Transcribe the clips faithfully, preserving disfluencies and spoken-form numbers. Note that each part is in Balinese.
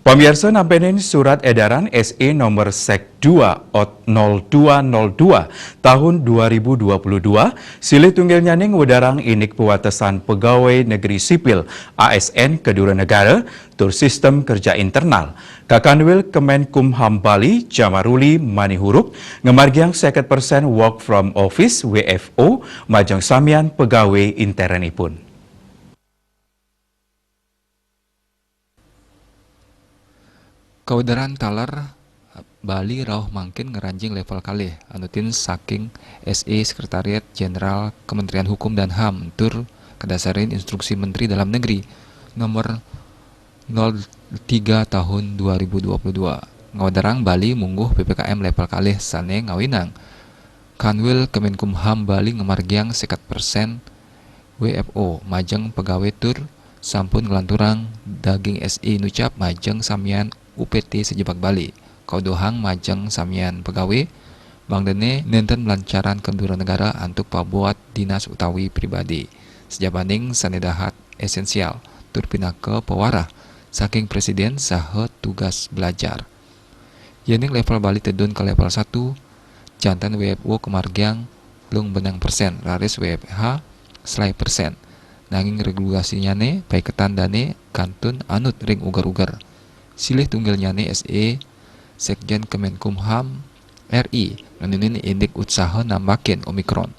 Pamiarsa, nampenin surat edaran S E nomor sek dua ot nol dua nol dua tahun dua ribu dua puluh dua, silih tunggilnyané ngwedarang indik pewatesan pegawai negeri sipil, A S N, kedura negara, tur sistem kerja internal. Kakanwil Kemenkumham Bali, Jamaruli Manihuruk, ngemargiang seket persen work from office, W F O, majeng samian pegawai internipun. Kawedaran taler Bali rauh mangkin ngranjing level kalih, anutin saking S E Sekretariat Jenderal Kementerian Hukum dan HAM tur kadasarin Instruksi Menteri Dalam Negeri nomor nol tiga tahun dua ribu dua puluh dua. Ngawedarang Bali mungguh P P K M level kalih sané ngawinang. Kanwil Kemenkumham Bali ngemargiang seket persen W F O majeng pegawai tur sampun nglanturang daging S E inucap majeng samian U P T sajebag Bali. Kauduhang majeng samian pegawai, mangdané nénten melancaran kedura negara antuk pabuat dinas utawi pribadi. Sajabaning sané dahat esénsial tur pinaka pewarah saking presiden saha tugas belajar. Yéning level Bali tedun ka level satu, janten W F O kamargiang lung benang persen, raris W F H selai persen. Nanging regulasinyané paiketan dané kantun anut ring uger-uger. Silih tunggilnyané S E Sekjen Kemenkumham R I ngenénin indik utsaha nambakin Omikron.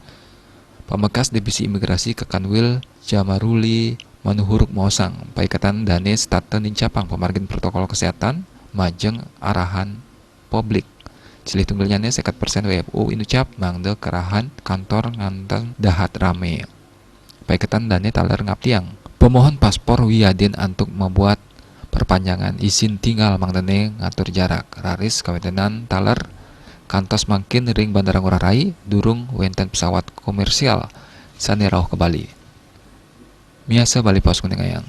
Pamekas Divisi Imigrasi Kakanwil Jamaruli Manuhuruk maosang, paiketan dané setata nincapang pamargin protokol kesehatan majeng arahan publik. Silih tunggilnyané seket persen W F O inucap mangda kerahan kantor nganten dahat ramé. Paiketan dané taler ngaptiang pemohon paspor wiadin antuk mabuat perpanjangan izin tinggal mangdané ngatur jarak, raris kawéntenan taler kantos mangkin ring Bandara Ngurah Rai durung wénten pesawat komersial sané rauh ka Bali. Miasa Bali Post nguningayang.